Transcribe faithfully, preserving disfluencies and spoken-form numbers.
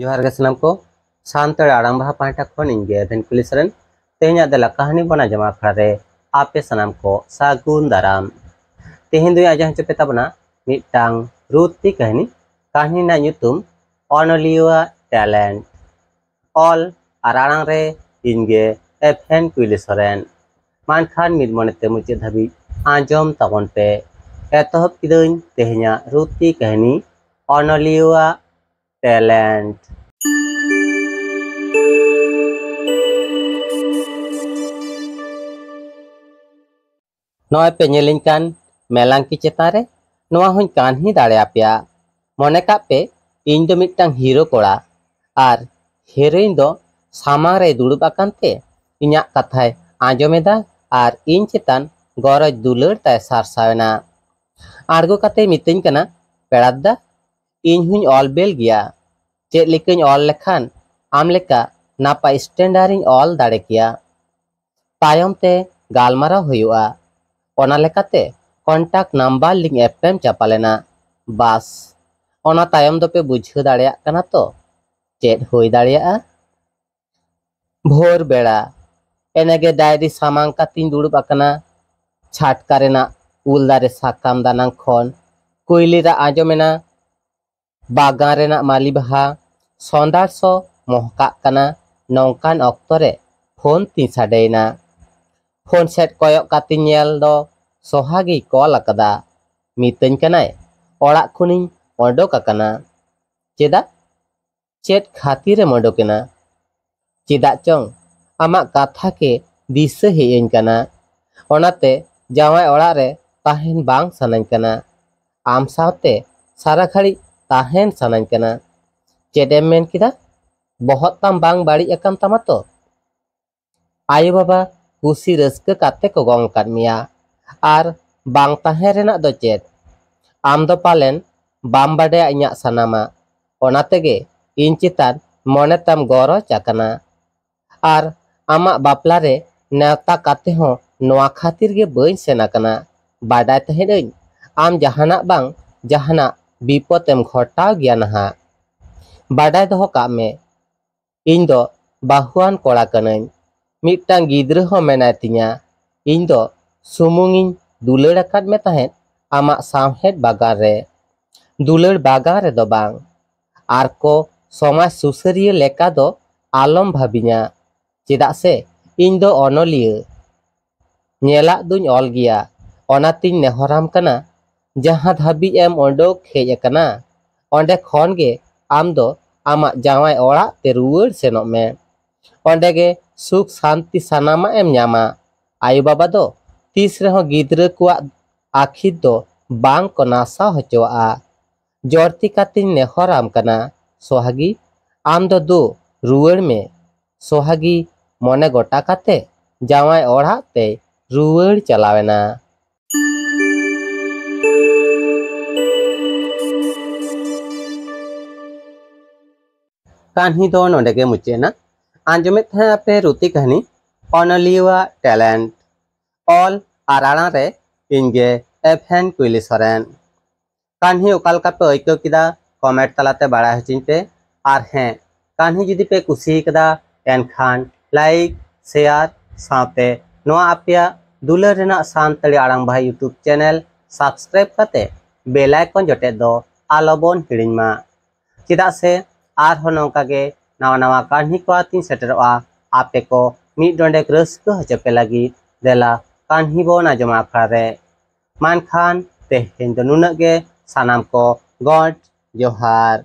ᱡᱚᱦᱟᱨ ᱜᱮ ᱥᱟᱱᱟᱢ ᱠᱚ, ᱥᱟᱱᱛᱟᱲ ᱟᱲᱟᱝ ᱵᱟᱦᱟ ᱯᱟᱦᱴᱟ ᱠᱷᱚᱱ ᱤᱧ ᱜᱮ ᱮᱵᱷᱮᱱ ᱠᱩᱞᱤ ᱥᱚᱨᱮᱱ᱾ ᱛᱮᱦᱮᱧᱟᱜ ᱫᱮᱞᱟ ᱠᱟᱹᱦᱱᱤ ᱵᱚᱱ ᱟᱸᱡᱚᱢ ᱟᱠᱷᱲᱟ ᱨᱮ ᱟᱯᱮ ᱥᱟᱱᱟᱢ ᱠᱚ ᱥᱟᱹᱜᱩᱱ ᱫᱟᱨᱟᱢ᱾ ᱛᱮᱦᱮᱧ ᱫᱚᱧ ᱟᱸᱡᱚᱢ ᱦᱚᱪᱚ ᱯᱮ ᱛᱟᱵᱚᱱᱟ ᱢᱤᱫᱴᱟᱝ ᱨᱩᱛᱤ ᱠᱟᱹᱦᱱᱤ᱾ ᱠᱟᱹᱦᱱᱤ ᱨᱮᱱᱟᱜ ᱧᱩᱛᱩᱢ ᱚᱱᱚᱞᱤᱭᱟᱹᱣᱟᱜ ᱴᱮᱞᱮᱱᱴ᱾ ᱚᱞ ᱟᱨ ᱟᱲᱟᱝ ᱨᱮ ᱤᱧ ᱜᱮ ᱮᱵᱷᱮᱱ ᱠᱩᱭᱞᱤ ᱥᱚᱨᱮᱱ᱾ ᱢᱟ ᱮᱱᱠᱷᱟᱱ ᱢᱤᱫ ᱢᱚᱱᱮᱛᱮ ᱢᱩᱪᱟᱹᱫ ᱫᱷᱟᱹᱵᱤᱡ ᱟᱸᱡᱚᱢ ᱛᱟᱵᱚᱱ ᱯᱮ᱾ ᱮᱛᱚᱦᱚᱵ ᱠᱤᱫᱟᱹᱧ ᱛᱮᱦᱮᱧᱟᱜ ᱨᱩᱛᱤ ᱠᱟᱹᱦᱱᱤ ᱚᱱᱚᱞᱤᱭᱟᱹᱣᱟᱜ ᱴᱮᱞᱮᱱᱴ᱾ ᱱᱚᱜᱼᱚᱭ ᱯᱮ ᱧᱮᱞᱤᱧ ᱠᱟᱱ ᱢᱮᱞᱟᱝᱠᱤ ᱪᱮᱛᱟᱱ ᱨᱮ, ᱱᱚᱣᱟ ᱦᱚᱸᱧ ᱠᱟᱹᱦᱱᱤ ᱫᱟᱲᱮᱭᱟᱯᱮᱭᱟ᱾ ᱢᱚᱱᱮ ᱠᱟᱜ ᱯᱮ, ᱤᱧ ᱫᱚ ᱢᱤᱫᱴᱟᱝ ᱦᱤᱨᱳ ᱠᱚᱲᱟ ᱟᱨ ᱦᱤᱨᱳᱭᱤᱱ ᱫᱚ ᱥᱟᱢᱟᱝ ᱨᱮᱭ ᱫᱩᱲᱩᱵ ᱟᱠᱟᱱ ᱛᱮ ᱤᱧᱟᱜ ᱠᱟᱛᱷᱟᱭ ᱟᱸᱡᱚᱢ ᱮᱫᱟ ᱟᱨ ᱤᱧ ᱪᱮᱛᱟᱱ ᱜᱚᱨᱚᱡᱽ ᱫᱩᱞᱟᱹᱲ ᱛᱟᱭ ᱥᱟᱨᱥᱟᱣ ᱮᱱᱟ᱾ ᱟᱬᱜᱚ ᱠᱟᱛᱮᱭ ᱢᱤᱛᱟᱹᱧ ᱠᱟᱱᱟ, "ᱯᱮᱲᱟ ᱫᱟ, ᱤᱧ ᱦᱚᱸᱧ ᱚᱞ ᱵᱮᱞ ᱜᱮᱭᱟ, ᱪᱮᱫ ᱞᱮᱠᱟᱧ ᱚᱞ ᱞᱮᱠᱷᱟᱱ ᱟᱢ ᱞᱮᱠᱟ ᱱᱟᱯᱟᱭ ᱥᱴᱮᱱᱰᱟᱨ ᱤᱧ ᱚᱞ ᱫᱟᱲᱮ ᱠᱮᱭᱟ?" ᱛᱟᱭᱚᱢ ᱛᱮ ᱜᱟᱞᱢᱟᱨᱟᱣ ᱦᱩᱭᱩᱜᱼᱟ᱾ ᱚᱱᱟ ᱞᱮᱠᱟᱛᱮ ᱠᱚᱱᱴᱟᱠᱴ ᱱᱟᱢᱵᱟᱨ ᱞᱤᱧ ᱮᱯᱮᱢ ᱪᱟᱯᱟᱞ ᱮᱱᱟ᱾ ᱵᱟᱥ, ᱚᱱᱟ ᱛᱟᱭᱚᱢ ᱫᱚᱯᱮ ᱵᱩᱡᱷᱟᱹᱣ ᱫᱟᱲᱮᱭᱟᱜ ᱠᱟᱱᱟ ᱛᱚ ᱪᱮᱫ ᱦᱩᱭ ᱫᱟᱲᱮᱭᱟᱜᱼᱟ? ᱵᱷᱳᱨ ᱵᱮᱲᱟ, ᱮᱱᱮᱜᱮ ᱰᱟᱭᱨᱤ ᱥᱟᱢᱟᱝ ᱠᱟᱛᱮᱧ ᱫᱩᱲᱩᱵ ᱟᱠᱟᱱᱟ᱾ ᱪᱷᱟᱴᱠᱟ ᱨᱮᱱᱟᱜ ᱩᱞ ᱫᱟᱨᱮ ᱥᱟᱠᱟᱢ ᱫᱟᱱᱟᱝ ᱠᱷᱚᱱ ᱠᱩᱭᱞᱤ ᱨᱟᱜ ᱟᱸᱡᱚᱢ ᱮᱱᱟ᱾ ᱵᱟᱜᱟᱱ ᱨᱮᱱᱟᱜ ᱢᱟᱹᱞᱤ ᱵᱟᱦᱟ ᱥᱚᱸᱫᱷᱟᱲ ᱥᱚ ᱢᱚᱦᱠᱟᱜ ᱠᱟᱱᱟ᱾ ᱱᱚᱝᱠᱟᱱ ᱚᱠᱛᱚ ᱨᱮ ᱯᱷᱳᱱ ᱛᱤᱧ ᱥᱟᱰᱮᱭᱮᱱᱟ᱾ ᱯᱷᱳᱱ ᱥᱮᱫ ᱠᱚᱭᱚᱜ ᱠᱟᱛᱮᱧ ᱧᱮᱞ ᱫᱚ ᱥᱚᱦᱟᱜᱤᱭ ᱠᱚᱞ ᱟᱠᱟᱫᱟ᱾ ᱢᱤᱛᱟᱹᱧ ᱠᱟᱱᱟᱭ, "ᱚᱲᱟᱜ ᱠᱷᱚᱱᱤᱧ ᱚᱰᱚᱠ ᱟᱠᱟᱱᱟ᱾" "ᱪᱮᱫᱟᱜ? ᱪᱮᱫ ᱠᱷᱟᱹᱛᱤᱨᱮᱢ ᱚᱰᱚᱠ ᱮᱱᱟ?" "ᱪᱮᱫᱟᱜ ᱪᱚᱝ, ᱟᱢᱟᱜ ᱠᱟᱛᱷᱟ ᱜᱮ ᱫᱤᱥᱟᱹ ᱦᱮᱡ ᱟᱹᱧ ᱠᱟᱱᱟ, ᱚᱱᱟᱛᱮ ᱡᱟᱶᱟᱭ ᱚᱲᱟᱜ ᱨᱮ ᱛᱟᱦᱮᱱ ᱵᱟᱝ ᱥᱟᱱᱟᱧ ᱠᱟᱱᱟ᱾ ᱟᱢ ᱥᱟᱶᱛᱮ ᱥᱟᱨᱟ ᱜᱷᱟᱹᱲᱤᱡ ᱛᱟᱦᱮᱱ ᱥᱟᱱᱟᱧ ᱠᱟᱱᱟ᱾" "ᱪᱮᱫ ᱮᱢ ᱢᱮᱱ ᱠᱮᱫᱟ? ᱵᱚᱦᱚᱜ ᱛᱟᱢ ᱵᱟᱝ ᱵᱟᱹᱲᱤᱡ ᱟᱠᱟᱱ ᱛᱟᱢᱟ ᱛᱚ? ᱟᱭᱳ ᱵᱟᱵᱟ ᱠᱩᱥᱤ ᱨᱟᱹᱥᱠᱟᱹ ᱠᱟᱛᱮ ᱠᱚ ᱜᱚᱝ ᱟᱠᱟᱫ ᱢᱮᱭᱟ, ᱟᱨ ᱵᱟᱝ ᱛᱟᱦᱮᱸ ᱨᱮᱱᱟᱜ ᱫᱚ ᱪᱮᱫ? ᱟᱢ ᱫᱚ ᱯᱟᱞᱮᱱ ᱵᱟᱢ ᱵᱟᱰᱟᱭᱟ ᱤᱧᱟᱜ ᱥᱟᱱᱟᱢᱟᱜ, ᱚᱱᱟ ᱛᱮᱜᱮ ᱤᱧ ᱪᱮᱛᱟᱱ ᱢᱚᱱᱮ ᱛᱟᱢ ᱜᱚᱨᱚᱡᱽ ᱟᱠᱟᱱᱟ᱾ ᱟᱨ ᱟᱢᱟᱜ ᱵᱟᱯᱞᱟ ᱨᱮ ᱱᱮᱣᱛᱟ ᱠᱟᱛᱮ ᱦᱚᱸ ᱱᱚᱣᱟ ᱠᱷᱟᱹᱛᱤᱨ ᱜᱮ ᱵᱟᱹᱧ ᱥᱮᱱ ᱟᱠᱟᱱᱟ᱾ ᱵᱟᱰᱟᱭ ᱛᱟᱦᱮᱸᱫ ᱟᱹᱧ ᱟᱢ ᱡᱟᱦᱟᱱᱟᱜ ᱵᱟᱝ ᱡᱟᱦᱟᱱᱟᱜ ᱵᱤᱯᱚᱫ ᱮᱢ ᱜᱷᱚᱴᱟᱣ ᱜᱮᱭᱟ ᱱᱟᱦᱟᱜ᱾ ᱵᱟᱰᱟᱭ ᱫᱚᱦᱚ ᱠᱟᱜ ᱢᱮ, ᱤᱧ ᱫᱚ ᱵᱟᱹᱦᱩᱣᱟᱱ ᱠᱚᱲᱟ ᱠᱟᱹᱱᱟᱹᱧ᱾ ᱢᱤᱫᱴᱟᱝ ᱜᱤᱫᱽᱨᱟᱹ ᱦᱚᱸ ᱢᱮᱱᱟᱭ ᱛᱤᱧᱟ᱾ ᱤᱧ ᱫᱚ ᱥᱩᱢᱩᱝ ᱤᱧ ᱫᱩᱞᱟᱹᱲ ᱟᱠᱟᱫ ᱢᱮ ᱛᱟᱦᱮᱸᱫ ᱟᱢᱟᱜ ᱥᱟᱶᱦᱮᱫ ᱵᱟᱜᱟᱱ ᱨᱮ, ᱫᱩᱞᱟᱹᱲ ᱵᱟᱜᱟᱱ ᱨᱮᱫᱚ ᱵᱟᱝ᱾ ᱟᱨ ᱠᱚ ᱥᱚᱢᱟᱡᱽ ᱥᱩᱥᱟᱹᱨᱤᱭᱟᱹ ᱞᱮᱠᱟ ᱫᱚ ᱟᱞᱚᱢ ᱵᱷᱟᱹᱵᱤᱧᱟ, ᱪᱮᱫᱟᱜ ᱥᱮ ᱤᱧ ᱫᱚ ᱚᱱᱚᱞᱤᱭᱟᱹ᱾ ᱧᱮᱞᱟᱜ ᱫᱩᱧ ᱚᱞ ᱜᱮᱭᱟ, ᱚᱱᱟᱛᱤᱧ ᱱᱮᱦᱚᱨᱟᱢ ᱠᱟᱱᱟ, ᱡᱟᱦᱟᱸ ᱫᱷᱟᱹᱵᱤᱡ ᱮᱢ ᱚᱰᱚᱠ ᱦᱮᱡ ᱟᱠᱟᱱᱟ, ᱚᱸᱰᱮ ᱠᱷᱚᱱ ᱜᱮ ᱟᱢ ᱫᱚ ᱟᱢᱟᱜ ᱡᱟᱶᱟᱭ ᱚᱲᱟᱜ ᱛᱮ ᱨᱩᱣᱟᱹᱲ ᱥᱮᱱᱚᱜ ᱢᱮ᱾ ᱚᱸᱰᱮ ᱜᱮ ᱥᱩᱠ ᱥᱟᱱᱛᱤ ᱥᱟᱱᱟᱢᱟᱜ ᱮᱢ ᱧᱟᱢᱟ᱾ ᱟᱭᱳ ᱵᱟᱵᱟ ᱫᱚ ᱛᱤᱥ ᱨᱮᱦᱚᱸ ᱜᱤᱫᱽᱨᱟᱹ ᱠᱚᱣᱟᱜ ᱟᱹᱠᱷᱤᱨ ᱫᱚ ᱵᱟᱝ ᱠᱚ ᱱᱟᱥᱟᱣ ᱦᱚᱪᱚᱣᱟᱜᱼᱟ᱾ ᱡᱚᱨᱛᱤ ᱠᱟᱛᱮᱧ ᱱᱮᱦᱚᱨᱟᱢ ᱠᱟᱱᱟ, ᱥᱚᱦᱟᱜᱤ, ᱟᱢ ᱫᱚ ᱫᱩ ᱨᱩᱣᱟᱹᱲ ᱢᱮ᱾ ᱥᱚᱦᱟᱜᱤ ᱢᱚᱱᱮ ᱜᱚᱴᱟ ᱠᱟᱛᱮ ᱡᱟᱶᱟᱭ ᱚᱲᱟᱜ ᱛᱮᱭ ᱨᱩᱣᱟᱹᱲ ᱪᱟᱞᱟᱣᱮᱱᱟ᱾ ᱠᱟᱹᱦᱱᱤ ᱫᱚ ᱱᱚᱰᱮ ᱜᱮ ᱢᱩᱪᱟᱹᱫ ᱮᱱᱟ᱾ ᱟᱸᱡᱚᱢᱮᱫ ᱛᱟᱦᱮᱸ ᱟᱯᱮ ᱨᱩᱛᱤ ᱠᱟᱹᱦᱱᱤ, ᱚᱱᱚᱞᱤᱭᱟᱹᱣᱟᱜ ᱴᱮᱞᱮᱱᱴ᱾ ᱚᱞ ᱟᱨ ᱟᱲᱟᱝ ᱨᱮ ᱤᱧ ᱜᱮ ᱮᱯᱷᱮᱱ ᱠᱩᱭᱞᱤ ᱥᱚᱨᱮᱱ᱾ ᱠᱟᱹᱦᱱᱤ ᱚᱠᱟ ᱞᱮᱠᱟ ᱯᱮ ᱟᱹᱭᱠᱟᱹᱣ ᱠᱮᱫᱟ, ᱠᱚᱢᱮᱱᱴ ᱛᱟᱞᱟᱛᱮ ᱵᱟᱲᱟᱭ ᱦᱚᱪᱚᱧ ᱯᱮ᱾ ᱟᱨ ᱦᱮᱸ, ᱠᱟᱹᱦᱱᱤ ᱡᱩᱫᱤ ᱯᱮ ᱠᱩᱥᱤ ᱠᱟᱫᱟ, ᱮᱱᱠᱷᱟᱱ ᱞᱟᱭᱤᱠ, ᱥᱮᱭᱟᱨ ᱥᱟᱶᱛᱮ ᱱᱚᱣᱟ ᱟᱯᱮᱭᱟᱜ ᱫᱩᱞᱟᱹᱲ ᱨᱮᱱᱟᱜ ᱥᱟᱱᱛᱟᱲᱤ ᱟᱲᱟᱝ ᱵᱟᱦᱟ YouTube ᱪᱮᱱᱮᱞ ᱥᱟᱵᱥᱠᱨᱟᱭᱤᱵ ᱠᱟᱛᱮ ᱵᱮᱞ ᱟᱭᱠᱚᱱ ᱡᱚᱴᱮᱫ ᱫᱚ ᱟᱞᱚᱵᱚᱱ ᱦᱤᱲᱤᱧ ᱢᱟ᱾ ᱪᱮᱫᱟᱜ ᱥᱮ ᱟᱨᱦᱚᱸ ᱱᱚᱝᱠᱟ ᱜᱮ ᱱᱟᱣᱟ ᱱᱟᱣᱟ ᱠᱟᱹᱦᱱᱤ ᱠᱚ ᱟᱛᱤᱧ ᱥᱮᱴᱮᱨᱚᱜᱼᱟ, ᱟᱯᱮ ᱠᱚ ᱢᱤᱫ ᱰᱚᱸᱰᱮᱠ ᱨᱟᱹᱥᱠᱟᱹ ᱦᱚᱪᱚ ᱯᱮ ᱞᱟᱹᱜᱤᱫ᱾ ᱫᱮᱞᱟ ᱠᱟᱹᱦᱱᱤ ᱵᱚᱱ ᱟᱸᱡᱚᱢᱟ ᱟᱠᱷᱲᱟ ᱨᱮ᱾ ᱢᱮᱱᱠᱷᱟᱱ ᱛᱮᱦᱮᱧ ᱫᱚ ᱱᱩᱱᱟᱹᱜ ᱜᱮ, ᱥᱟᱱᱟᱢ ᱠᱚ ᱜᱚᱰ ᱡᱚᱦᱟᱨ᱾